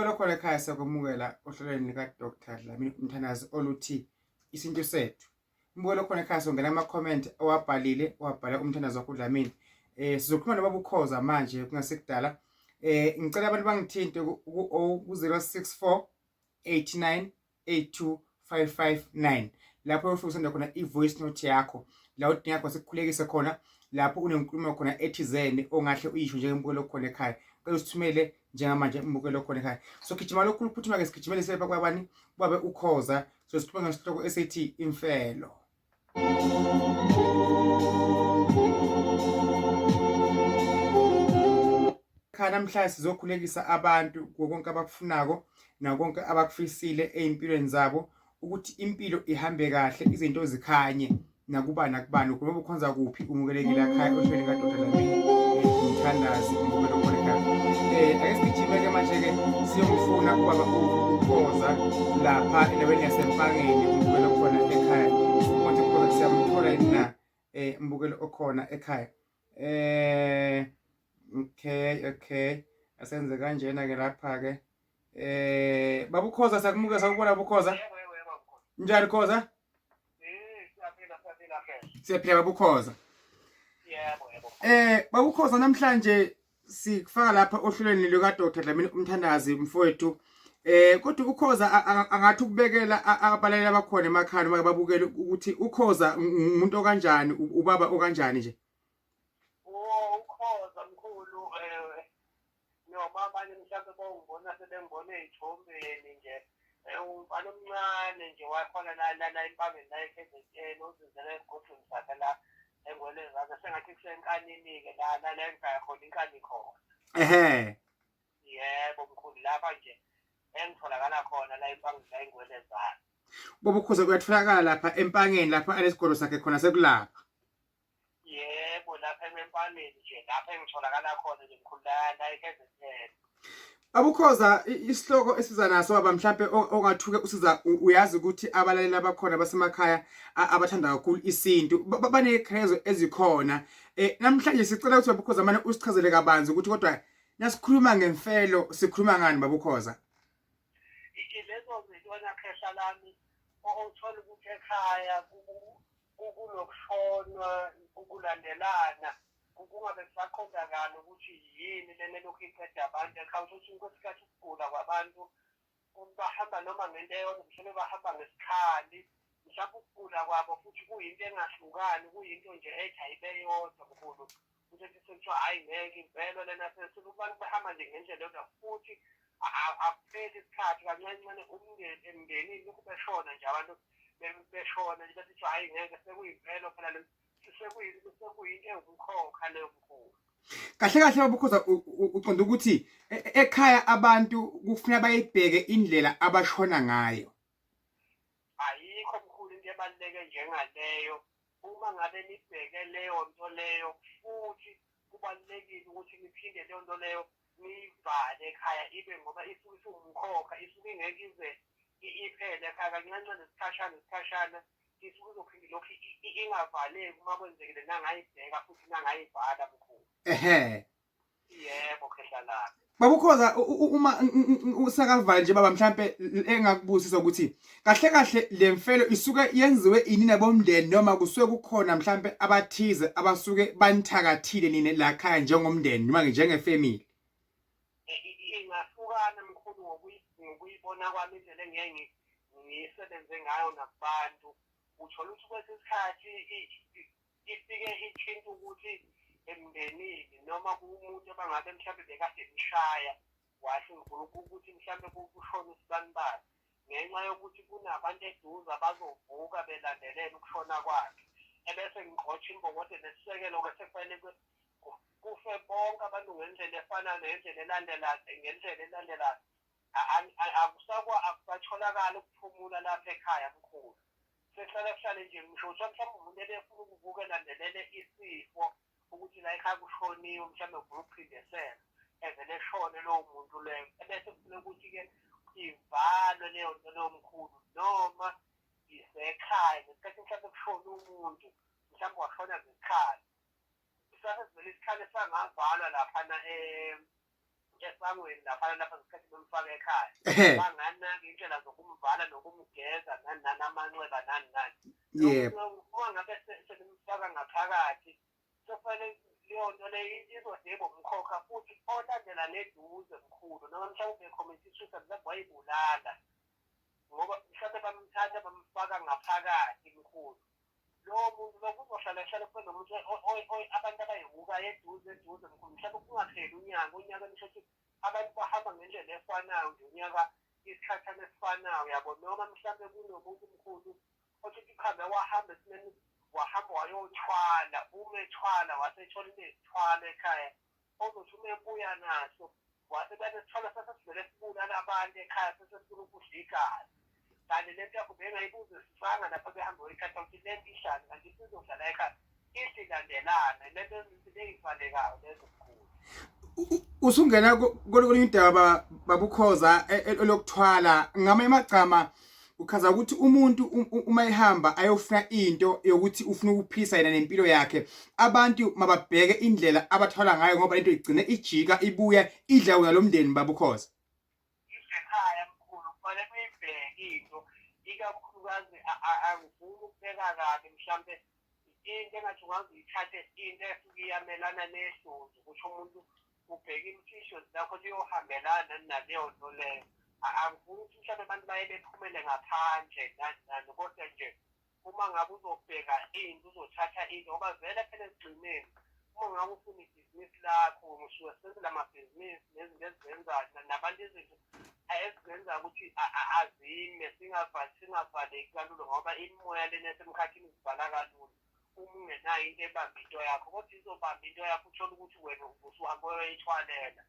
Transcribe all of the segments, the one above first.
Mbukelo khona ekhaya siyakwamukela ohlelweni lika-Dr Dlamini Umthandazi oluthi Isintu Sethu. Mbukelo khona ekhaya songena ama-comment owabhalile owabhala umthandazi wakho uDlamini. Sizokhuluma nobaba uKhoza manje kungasekudala. Ngicela abantu bangithinte ku-064 89 82559 lapho ufike usenda khona i-voice note yakho la udinga khona sikukhulekise khona lapho unenkulumo khona ethizeni ongahle uyisho njengembukelo khona ekhaya cela usithumele njengamanje umbukelo khona ekhaya. So gijima lokhu phuthuma ke sigijimele sibe kwabani kwabe uKhoza. So sikhuluma ngesihloko esithi imfelo. Cha, namhlanje sizokhulekisa abantu konke abakufunako nakonke abakufisile ey'mpilweni zabo ukuthi impilo ihambe kahle, izinto zikhanye nakuba nakubani ukhuluma ukhonza kuphi umukelekile ekhaya ohlweni kaDr Dlamini umthandazi umbukelo khona ekhaya. Ake sigijime-ke manje-ke siyomfuna ubaba uKhoza lapha endaweni yaseMpangeni umbukelo khona ekhaya. Sibone ukuthi siyamthola yini na umbukelo okhona ekhaya. Okay, asenze kanjena ke lapha ke. Baba uKhoza, siyakumukela, sakubona baba uKhoza. Njani Khoza? Siyaphila, siyaphila ke. Siyaphila baba uKhoza. Yebo. Baba uKhoza, namhlanje sikufaka lapha ohlelweni luka Dr Dlamini umthandazi mfowethu. Kodwa uKhoza angathi ukubekela abalaleli abakhona emakhaya noma babukele ukuthi uKhoza umuntu okanjani, ubaba okanjani nje. Ukhoza mkhulu, noma abanye mhlawumbe bongibona sebengibona ey'thombeni nje, umfana omncane nje wakhona la la la eMpangeni la e-KZN ozenzela esigodlweni sakhe la engweleni zakhe, sengathi kusenkanini-ke la la la engigaya khona inkani khona. Yebo mkhulu, lapha nje engitholakala khona la eMpangeni la engwele zakhe. Baba uKhoza uyatholakala lapha eMpangeni lapha anesigodlo sakhe khona sekulapha. Yebo, lapha eMpangeni nje lapha engitholakala khona nje mkhulu la la e-KZN. Baba uKhoza, isihloko esiza naso baba mhlambe ongathuke usiza uyazi ukuthi abalaleli abakhona basemakhaya abathanda kakhulu isintu banezikrezo ezikhona. Namhlanje sicela ukuthi baba uKhoza manje usichazele kabanzi ukuthi kodwa nasikhuluma ngemfelo sikhuluma ngani baba uKhoza. Lezo zinto khehla lami othola ukuthi ekhaya kunokushonwa kulandelana kungabe kusaqondakala ukuthi yini lena elokhu iqeda abantu ekhaya. Uthi kwesikhathi ukugula kwabantu bahamba noma ngento eyodwa, mhlawumbe bahamba ngesikhali, mhlawumbe ukugula kwabo futhi kuyinto engahlukani, kuyinto nje ethi ayibe yodwa mkhulu. Ukuthi sekuthiwa hhayi ngeke impela lena abantu behamba nje ngendlela eyodwa futhi akupheli isikhathi kancane ncane umndeni emndenini lokhu beshona nje abantu beshona nje bese kuthiwa hhayi ngeke sekuyimpelo phela le sekuyinto ewumkhokha leyo mkhulu. Kahle kahle baba uKhoza uqonda ukuthi ekhaya abantu kufuneka bayibheke indlela abashona ngayo. Ayikho mkhulu into ebaluleke njengaleyo. Uma ngabe nibheke leyo nto leyo futhi kubalulekile ukuthi niphinde leyo nto leyo niyivale ekhaya ibe ngoba isuke isiwumkhokha, isuke ingeke ize iphele ekhaya kancane ncane isikhashana isikhashana isuke izophinde lokhu ingavaleki uma kwenzekile nangayibheka futhi nangayivala mkhulu. Yebo khehla lami. Baba uKhoza, uma usakavala nje baba mhlambe engakubusisa ukuthi kahle kahle le mfelo isuke yenziwe ini nabomndeni noma kusuke kukhona mhlambe abathize abasuke banithakathile nina la khaya njengomndeni noma njengefamily. Ingahlukana mkhulu ngokuyibona kwami indlela engeke ngiyisebenze ngayo nakubantu. Uthola ukuthi kwesinye isikhathi ifike ithinta ukuthi emndenini noma kumuntu abangabe mhlawumbe bekade emshaya wahle ngifuna ukuthi mhlawumbe kushone isibanibani ngenxa yokuthi kunabantu eduze abazovuka belandelela ukushona kwakhe, ebese ngigqotsha imbokodo nesisekelo-ke sekufanele kufe bonke abantu ngendlela efanayo ngendlela elandelayo ngendlela elandelayo. Akusatholakali ukuphumula lapha ekhaya mkhulu, sekuhlale kuhlale nje ngisho kuthiwa mhlawumbe umuntu ebefuna ukuvuka elandelele isifo ukuthi la ekhaya kushoniwe mhlawumbe ufuna ukuphindisela evele eshone lowo muntu leyo, ebese kufuna ukuthi-ke ivalwe leyo nto leyo mkhulu. Noma isekhaya ngesikhathi mhlawumbe kushone umuntu mhlawumbe washona ngesikhali, sase sivele isikhali sangavalwa laphana. Esangweni laphana lapha ngesikhathi bemfaka ekhaya, banganaki indlela zokumvala nokumgeza nani nani, amanxeba nani nani. Uma ngabe sebemfaka ngaphakathi, sekufanele leyo nto leyo izodeba umkhokha futhi olandela neduze mkhulu, noma mhlawumbe ecommit suicide, mhlawumbe wayibulala ngoba mhlawumbe bamthatha bamfaka ngaphakathi mkhulu. Lowo muntu lo kuzohlala hlale kube nomuntu abantu abayihuka eduze eduze mkhulu, mhlawumbe kungapheli unyaka, unyaka nisho ukuthi abantu bahamba ngendlela efanayo nje, unyaka isikhathana esifanayo yabo. Noma mhlawumbe kunomuntu mkhulu othi uhambe wahamba esimeni, wahamba wayothwala, uma ethwala wasethola into ezithwala ekhaya, ozothi uma ebuya naso wase banesithwala sasesivele sibulala abantu ekhaya, sesefuna ukudla igazi. Kanti lento yakho bengayibuzisisanga lapho behambe uyithatha ukuthi lento ihlale, kanti isizodlala ekhaya isilandelana lento ezivalekayo lezo mkhulu. Usungena kolunye udaba babukhoza elokuthwala ngamanye amagama, uchaza ukuthi umuntu uma ehamba ayofuna into yokuthi ufuna ukuphisa yena nempilo yakhe, abantu mababheke indlela abathwala ngayo ngoba lento igcine ijika ibuya idla wona lo mndeni babukhoza. Ekhaya mkhulu kufanele uyibheke into, ikakhulukazi angifuni ukubeka kabi, mhlampe into engathi ungaze uyithathe into esuke iyamelana nedlozi, ukuthi umuntu ubheke idlozi lakho liyohambelana naleyo nto leyo. Angifuni ukuthi mhlawumbe abantu baye bephumele ngaphandle nani nani, kodwa nje uma ngabe uzobheka into, uzothatha into, ngoba vele phela ekugcineni uma ngabe ufuna ibhizinisi lakho, ngisuke senzela amabhizinisi nezinto ezizenzayo nabantu, izinto ezizenza ukuthi azime singavaleki kalula, ngoba imimoya lena esemkhathini zivala kalula uma ungenayo into ebamba into yakho. Kodwa izobamba into yakho uthole ukuthi wena usuhambe uyoyithwalela,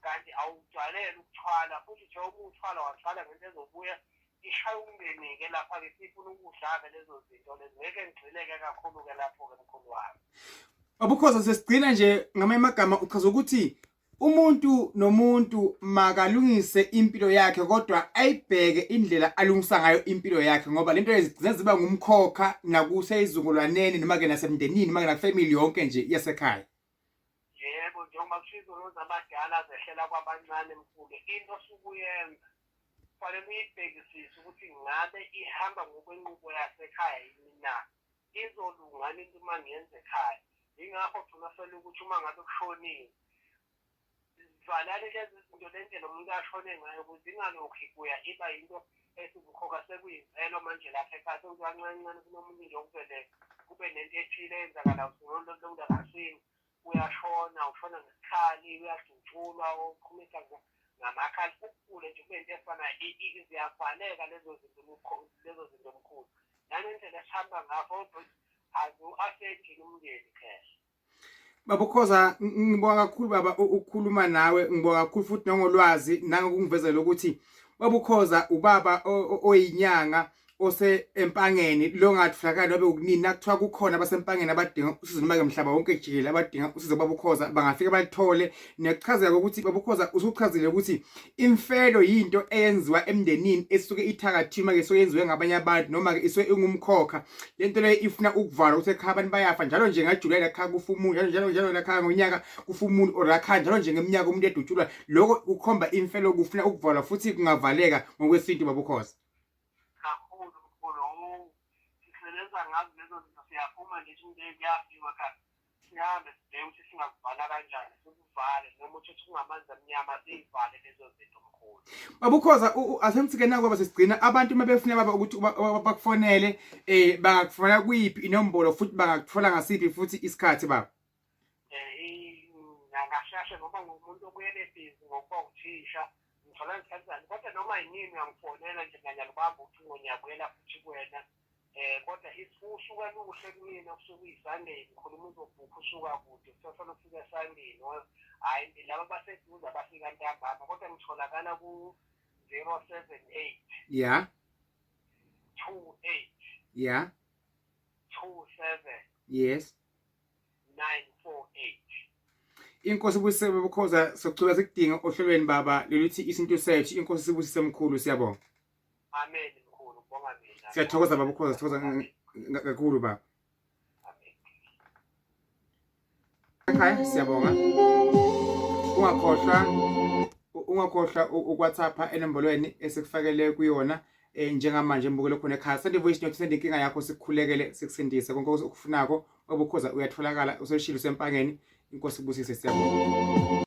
kanti awujwayele ukuthwala futhi nje uma uthwala wathwala ngento ezobuya ishaya umndeni-ke lapha-ke, sifuna ukudla-ke lezo zinto lezo. Ngeke ngigxileke kakhulu-ke lapho-ke mkhulu wami. Babukhoza, sesigcina nje ngamanye amagama uchaza ukuthi umuntu nomuntu makalungise impilo yakhe, kodwa ayibheke indlela alungisa ngayo impilo yakhe, ngoba lento lezi ziba ngumkhokha nakuseyizukulwaneni noma ke nasemndenini noma ke nakufamily yonke nje yasekhaya. Yebo, njengoba kusho izono zabadala zehlela kwabancane mkhulu, into osuke uyenza kufanele uyibhekisise ukuthi ngabe ihamba ngokwenqubo yasekhaya yini na, izolunga into uma ngiyenza ekhaya. Yingakho gcina sele ukuthi uma ngabe kushoniwe valani lezi zinto, le ndlela umuntu ashone ngayo, ukuze ingalokhu ibuya iba yinto esiwumkhokha sekuyimvelo manje lapha ekhaya, sekuthi kancane ncane kunomuntu nje okuvele kube nento ethile eyenzakalayo, lo muntu akasini, uyashona, ushona ngesikhali, uyadutshulwa, uqhumisa ngamakhala, ukugula nje kube into efanayo. Ziyavaleka lezo zinto, lezo zinto mkhulu, nangendlela esihamba ngakho azu-affect umndeni phela. Baba Khoza, ngibonga kakhulu baba ukukhuluma nawe, ngibonga kakhulu futhi nangolwazi nangokungivezela ukuthi Baba Khoza ubaba oyinyanga ose empangeni lo ngatholakala nobe ukunini. Nakuthiwa kukhona abasempangeni abadinga usizo noma ke mhlaba wonke jikelele abadinga usizo Baba Khoza, bangafika balithole. Nekuchazeka ukuthi Baba Khoza usuchazile ukuthi imfelo yinto eyenziwa emndenini esuke ithakathiwe, uma ke isuke yenziwe ngabanye abantu noma ke isuke ingumkhokha. Lento leyo ifuna ukuvalwa ukuthi ekhaya abantu bayafa njalo nje ngaJuly la kufa umuntu, njalo njalo njalo la ngonyaka kufa umuntu, or la njalo nje ngeminyaka umuntu edutshulwa, lokho kukhomba imfelo, kufuna ukuvalwa futhi kungavaleka ngokwesintu Baba Khoza. Kakhulu mkhulu, sisebenza ngazo lezo zinto, siyaphuma nje into kuyafiwa khaya, sihambe sibheke ukuthi singakuvala kanjani, sikuvale, noma uthi kungamanzi amnyama, siyivale lezo zinto mkhulu. Baba Ukhoza, asengithi-ke naku baba sesigcina, abantu uma befuna baba ukuthi bakufonele, bangakufonela kuyiphi inombolo futhi bangakuthola ngasiphi futhi isikhathi baba? Ngasheshe ngoba ngumuntu obuyele busy ngokuba uthisha, ngithola izikhathi zami, kodwa noma yinini uyangifonela nje, mina ngiyalubamba ucingo, ngiyabuyela futhi kuwena. Kodwa usuke luhle kumina kusuke kuyi-Sunday, ngikhuluma uzobhukha usuka kude, kusasa lufika Sunday, no hhayi laba baseduze abafika ntambama, kodwa ngitholakala ku-078 28 27 948. Inkosi ibusise Baba Khoza, sokuchubeka sikudinga ohlelweni baba loluthi isintu sethu. Inkosi sibusise mkhulu, siyabonga. Amen mkhulu, kubonga mina. Siyathokoza Baba Khoza, sithokoza kakhulu baba. Amen. Ekhaya siyabonga. Ungakhohlwa Ungakhohlwa ukwhatsappa enombolweni esikufakele kuyona eh, njengamanje mbukelo khona ekhaya. Send voice note, send inkinga yakho sikukhulekele sikusindise konke okufunako. Obukhoza uyatholakala useshilo usempangeni. Inkosi ibusise, siyabonga.